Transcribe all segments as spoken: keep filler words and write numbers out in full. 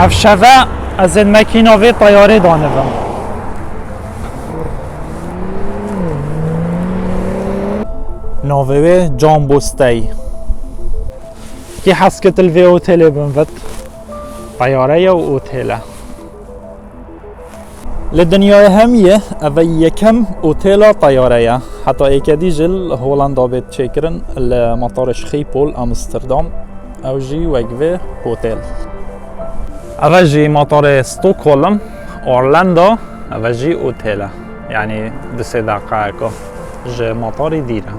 Ev şeve ez ê mekîna vê teyarê danivim. Navê wê Jumbo Stay. Kî hez kit li vê otêlê binvit? Teyare ye û otêl e. Li dinyayê hemiyê ev yekem otêla teyare ye. Heta êkedî jî li Holanda bêt çêkirin, li matarê Schiphol, Amsterdam. Ew jî wek vê otêl. Ev jî matarê Stockholm, Arlanda, ev jî otêl e. Yanî du sê deqeyeka ji matarê dîr e.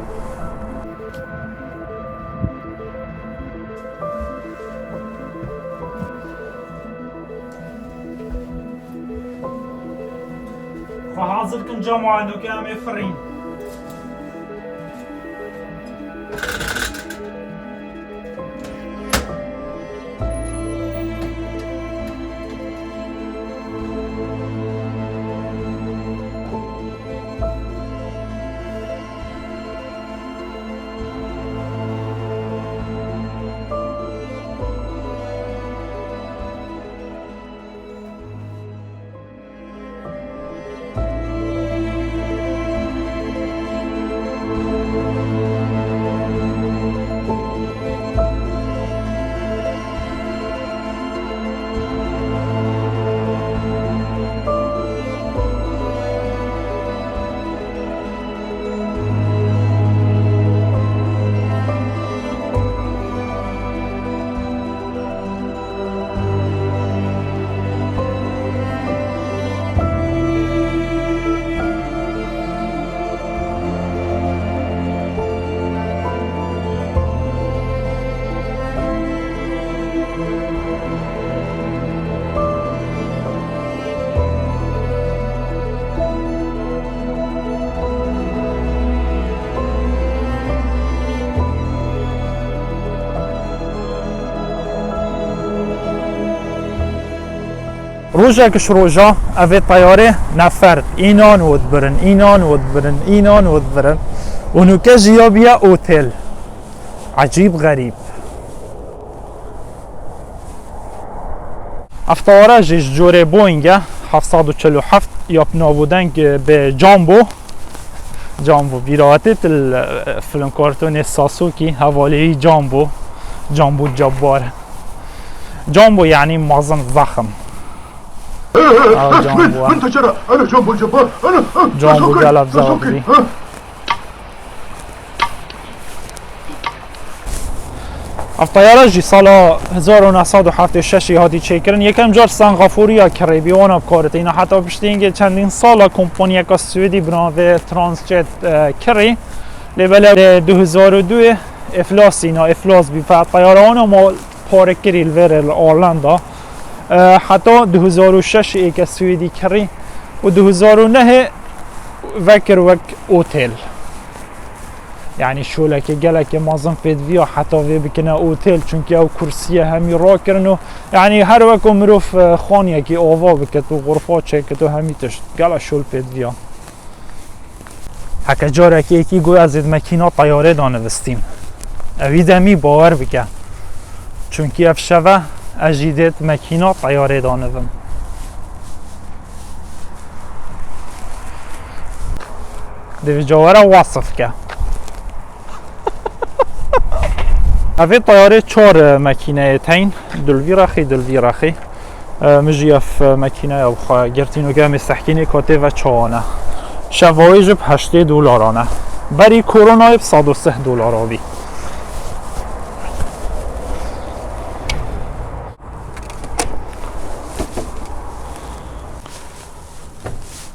Xwe hazir kin, cema enoke em ê firîn. Rojek ji roja evê teyarê nefer înan û dibirin, înan û dibirin, înan û dibirin. Û nûke jî ya biya otêl. Ecîb xerîb. Ev teyare jî ji corê Boeing e, heft sed û çil û heft, ya bi nav û deng bi Jumbo. Jumbo, bîra we tê tu li, e, film kartonê Sasuke, hevalê wî Jumbo, Jumbo Cebbar. Jumbo yanî mezin, zexm. Ew Jumbo e. Min te çira, ana Jumbo Cebbar, ana, ana, Jumbo Sasuke, gel ev Sasuke, zexm. Ha. Ev teyare jî sala hezar û neh sed û heftê û şeş hatî çêkirin. Yekem car Singaporiya kirî bî, wana bi kar tîna. Heta piştî hingê çendîn sala kompaniyeka Swêdî bi navê Transjet, e, kirî. Lê belê du hezar û duyê iflas îna, iflas bî. Fe teyare wana ma pare kirî li vêrê li Arlanda. E, heta du hezar û şeş êke Swêdî kirî û du hezar û nehê vekir wek otêl. Yanî şolekê gelekê mezin pê diviya heta vê bikine otêl, çunkî ew kursiyê hemî rakirin û, yanî her weko mirov, e, xaniyekî ava bikit û xurfa çêkit û hemî tişt. Gela şol pê diviya. Heke carekê yekî got ez ê di mekîna teyarê de nivistîm. Ewî demî bawer bike. Çunkî ev şeve ez jî dê di mekîna teyarê de nivim. Divê cawera wasif ke. Evê teyarê çar, e, mekîneyê teyn, dulvî rexî, dulvî rexî. E, min jî ev, e, mekîneya bi xwe girtî, nûke em ê sehkînê katê ve çawan e. Şeva wê jî bi heştê dolaran e. Berî koronayê bi sed û sih dolara bî.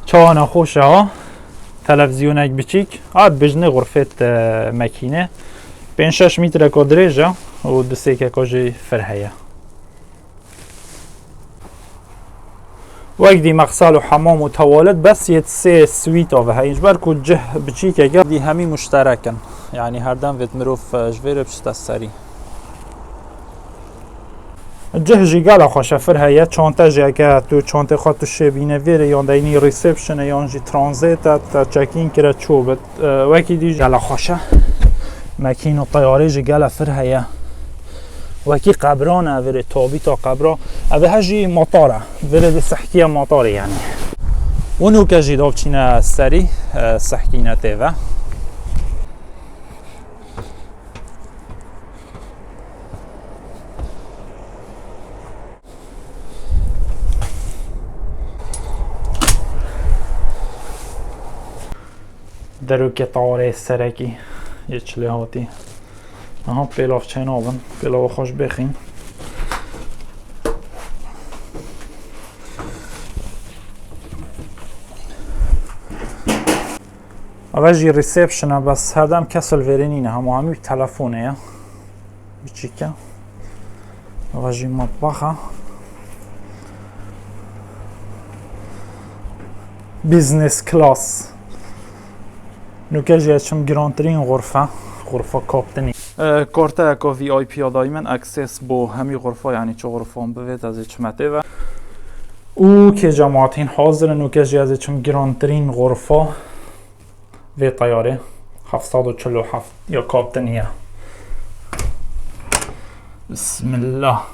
Çawan e, xweş e ha. Televîzyonek biçîk. A, dijnê xurfê te mekîne. Pênc şeş metreka dirêj e û du sêkeka jî fir heye. Wek dî mexsel û hemam û tewalet bes yê sê swîta ve heye. Ji ber ku cih biçîkek e, dî hemî muşterek in. Yanî her dem vêt mirov, e, ji vê re bişte serî. Cih jî gela xweş e, fir heye. Çante jî, heke tu çantê xwe tu şêbîne vêrê, yan deynî reception e, yan jî transit e, te check-in kire çû bit. E, wekî dî jî gela xweş e. Mekîno teyarê jî gela fir heye. Wekî qebran e, vêrê tabîta qebra. Ev he jî motor e. Vêrê de sehkiya motorê yani. Û nûke jî dav çîne serî, e, sehkîne tê ve. Derokê tawarê serekî yê çilê hatî. Aha, pêlav çênabin, pêlava xweş bêxîn. Eve jî reception e, bes herdem kes li vêrê nîne, hema hemî telefonê ye. Biçîk e. Eve jî matbax e. Business class. Nûke jî ez çim girantirîn xurfe, xurfa kaptinî. E, karteyeka V I P ya dayî min, access bo hemî xurfa, yanî çi xurfan bivêt, ez ê çime tê ve. Û kê cemaat hîn hazir in, nûke jî ez ê çim girantirîn xurfa vê teyarê. Heft sed û çil û heft ya kaptinî ye. Bismillah.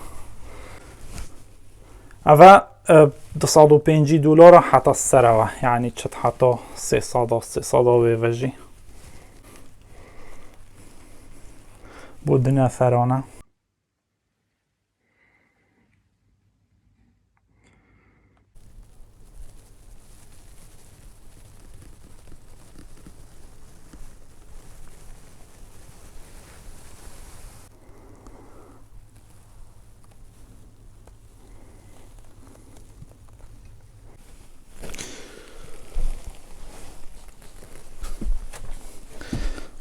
Eve, e, du sed û pêncî dolara heta ser eve. Yanî çit heta sê sed a, sê sed a wê ve jî. Bo du neferan e.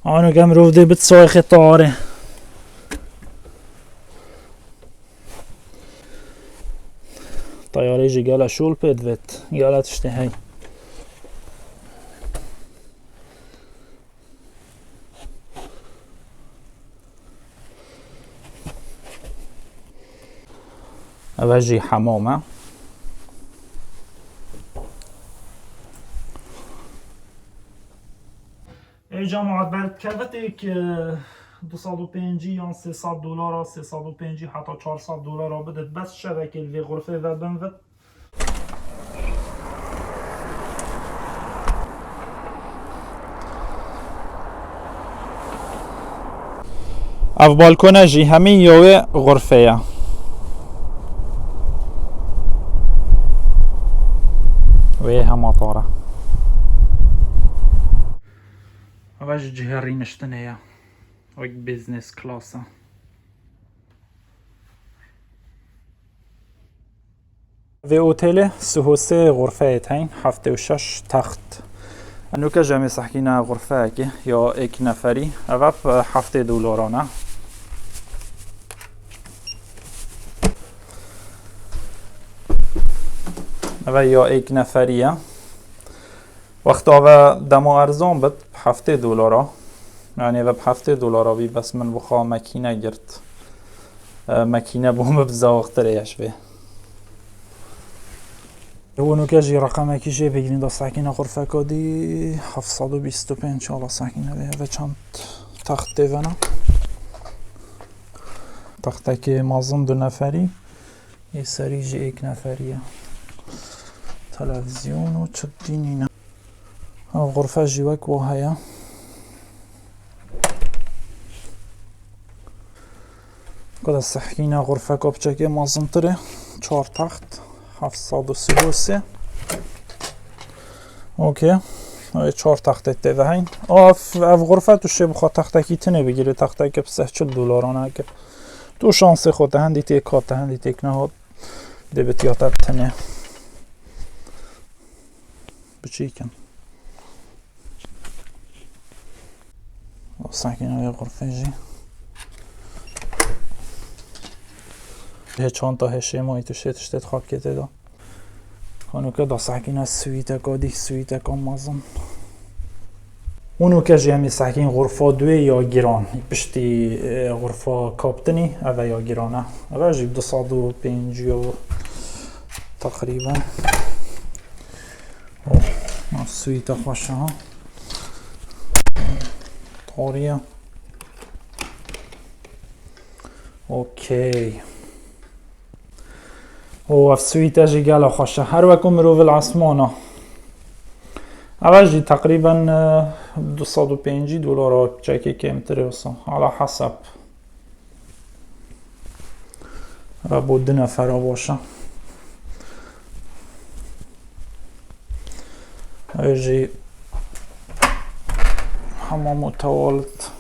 Ano gem rûv dê bit soyê xê tarê. Teyarê jî gele şûl pê divêt. Gele tiştê hey. Eve jî hemam e. Ê cemaat, berdikevitêk, e, du sed û pêncî yan sê sed dolara, sê sed û pêncî heta çar sed dolara bidit, bes şevekê li vê xurfê ve binvit. Ev balkone jî hemî ya wê xurfê ye. Wê hema tar e. Eve jî cihê rîniştinê ye. Wek business class e. Vê otelê sihosê xurfeyê teyn, heftê û şeş text. Nûke jî em ê sehkîne xurfeyekê ya êk neferî. Ev ap heftê dolaran e. Ev ya êk neferî ye. Wexta ve dema erzan bit, heftê dolara. Yani ve bi heftê dolara bî, bes min bi xwe mekîne girt. E, mekîne bo min bi zewqtirê ye ji vê. Û nûke jî reqemekî jê bigirîn, da sekîne xurfeka dî heft sed û bîst û pênc, wala sekîne vê, ve çend text tê vena. Textekê mezin du neferî. Ê serî jî êk neferî ye. Televîzyon û çi dî nîne. Ev xurfe jî wek wa heye. Ku de sehkîne xurfeka piçekê mezintir e. Çar text. Heft sed û sî û sê. Okey. Ev çar textê tê ve heyn. Ev, ev xurfe tu şê bixwe textekî tinê bigirê, texteke bi seh çil dolaran e. Tu şansê xwe, te hendî têk hat, te hendî têk nehat. Dê bi tiya te bi tenê. Biçîk in. Sakin ev xurfê jî. Hê çanta, hê şêmayî tu şê tiştê dixapkê tê de. Hûnûke da sehkîne swîteka dî, swîteka mezin. Hûnûke jî em ê sehkîn xurfa duê ya giran. Piştî, e, xurfa kaptinî, eve ya giran e. Eve jî du sed û pêncî teqrîben. Oh, swîte xweş e ha. Tariye. Okey. û ev swîte jî gela xweş e. Her wekû mirovil esmana. Ev jî teqrîben, e, du sed û pêncî dolara çekê kêmtir e wisa. Ala hesab. Re bo du nefera baş e. Ev jî hemam û tewalit.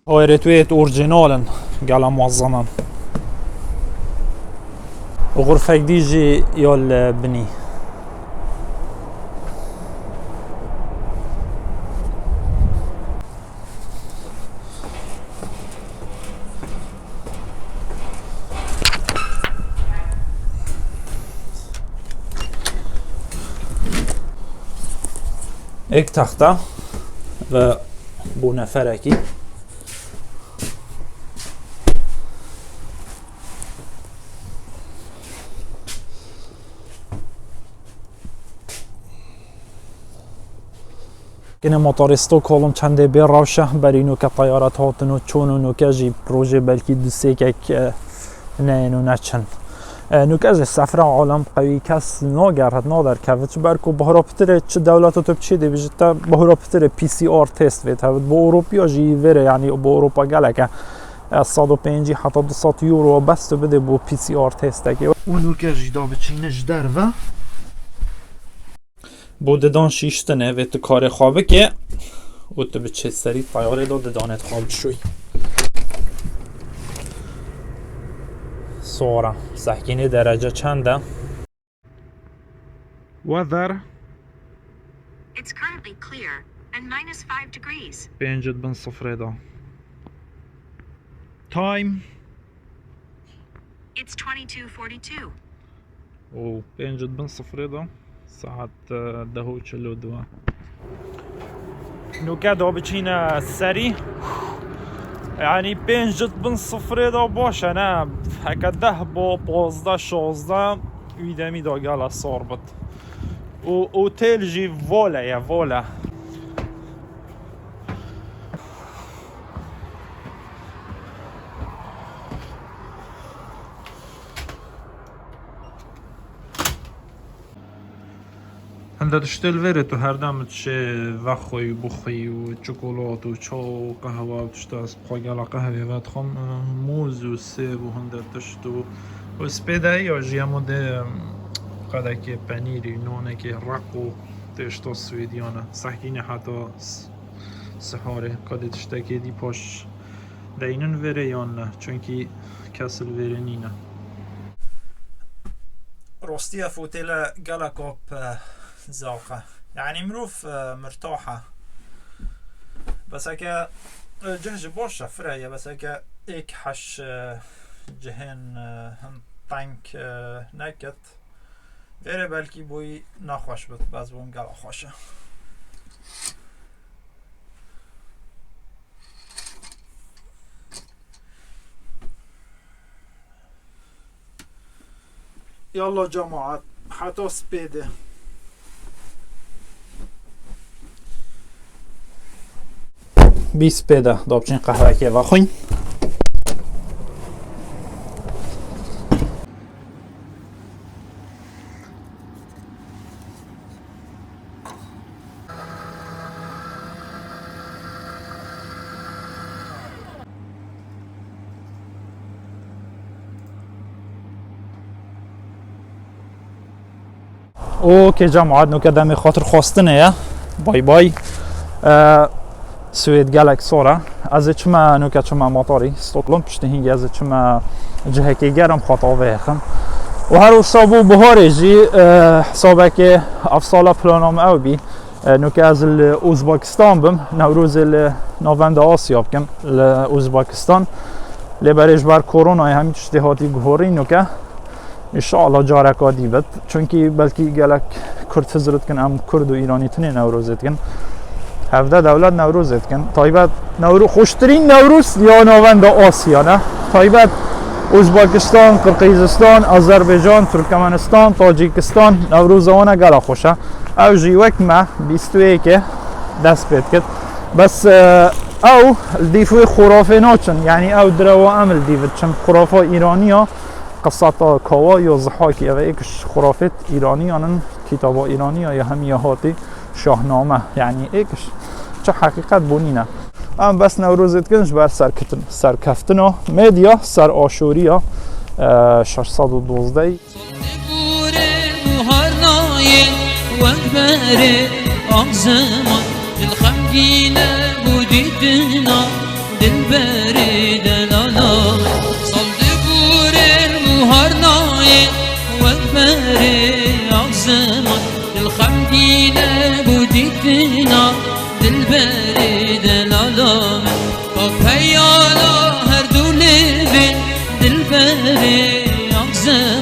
Hayret wê orjînal in, gela muezzen in. Xurfek dî jî ya li binî. Êk texta ve bo neferekî. Kine motorê Stockholm çendê bê rewş e, berî nûke teyaret hatin û çûn û nûke jî rojê belkî du sêkek, e, neyên û neçin. E, nûke jî sefra alem qewî kes nageret, naderkeve, çi ber ku bihara pitirê çi dewleta tu biçî dê bijî te bihara pitirê P C R test vê tevit. Bo Ewropiya jî vêrê, yanî bo Ewropa gelek e. E, sed û pêncî heta du sed euro bes tu bidê bo P C R testekê. Û nûke jî da biçîne ji derve. Bo didan şîştine vê tu karê xwe bike û tu biçê serî teyarê de didanê xwe bişûy. Sora, sehkînê derece çend e? Weather. It's currently clear and minus five degrees. Pênc di bin sifrê de. Time. It's twenty-two forty-two. Û pênc di bin sifrê de saet, e, deh û çil û du. Nûke da biçîne serî. Yanî pênc di bin sifrê de baş e, ne? Heke deh bo, pazdeh, şazdeh, wî demî da gela sar bit. Û otel jî vole ye, vole. Hinde tiştê li vêrê tu her dem dişê vexwî û bixwî û çikolat û çaw û qehwe û tişta, ez bi xwe gela qehwê vedixwim, mûz û sêv û hinde tişt û, û spêdeyî ya jî hemû dê qedekê penîrî, nanekê req û tê tişta Swêdiyan e. Sehkînê heta s-, siharê, ka dê tiştekê dî paş deynin vêrê yan ne? Çunkî kes li vêrê nîne. Rostî ev otêle gelek ap, e, zaf e. Yanî mirov, e, mirtah e. Beseke, e, cih jî baş e, fire ye. Beseke êk heş, e, cihên, e, hin teng, e, nekit. Vêrê belkî boyî nexweş bit, bes bûn gela xweş e. Yallah cemaat, heta spêdê. Bîst pê de, da biçin qehwekê vexwin. Okey cemaat, nûke demê xatir xwestinê ye. Bay bay. Ee, Swêd gelek sor e. Ez ê çime nuke çime matarî Stockholm, piştî hîngê ez ê çime cihekê germ xwe tavê xim. Û her wisa bû biharê jî, e, hesabekê ev sala plana min ew bî. E, nuke ez li Uzbekistan bim, Newrozê li Navenda Asya bikim, li Uzbekistan. Lê berê ji ber koronayê hemî tiştê hatî guhorî nuke. Înşallah careka dî bit. Çunkî belkî gelek Kurd hizir dikin, em Kurd û Îranî tinê Newrozê dikin. Hevdeh dewlet Newrozê dikin. Taybet Newro-, xweştirîn Newroz ya Navenda Asya ne. Taybet Uzbekistan, Qirqîzistan, Azerbaycan, Turkmenistan, Tacikistan, Newroza wana gela xweş e. Ew jî wek me bîst û yekê dest pê dikit. Bes, e, ew li dîf wê xurafê naçin. Yanî ew direwa em li dîv diçin. Xurafa Îraniya, qiseta kawa ya Zihakî, ev êk ji xurafêt Îraniyan in, kitaba Îraniya ya hemiya hatî Şahname. Yanî êk ji çi heqîqet bû nîne. Em bes Newrozê dikin ji ber serkitin-, serkeftina medya ser aşoriya, e, şeş sed û dozdeh. Sal dibûre buhar nayê wek berê axziman, dil xemgîne bû dîtina dilberê delala. Sal dibûre buhar nayê wek berê axziman, dil xemgîne bû dîtina dilberê delala. Ka peyala her du lêvên dilberê axziman.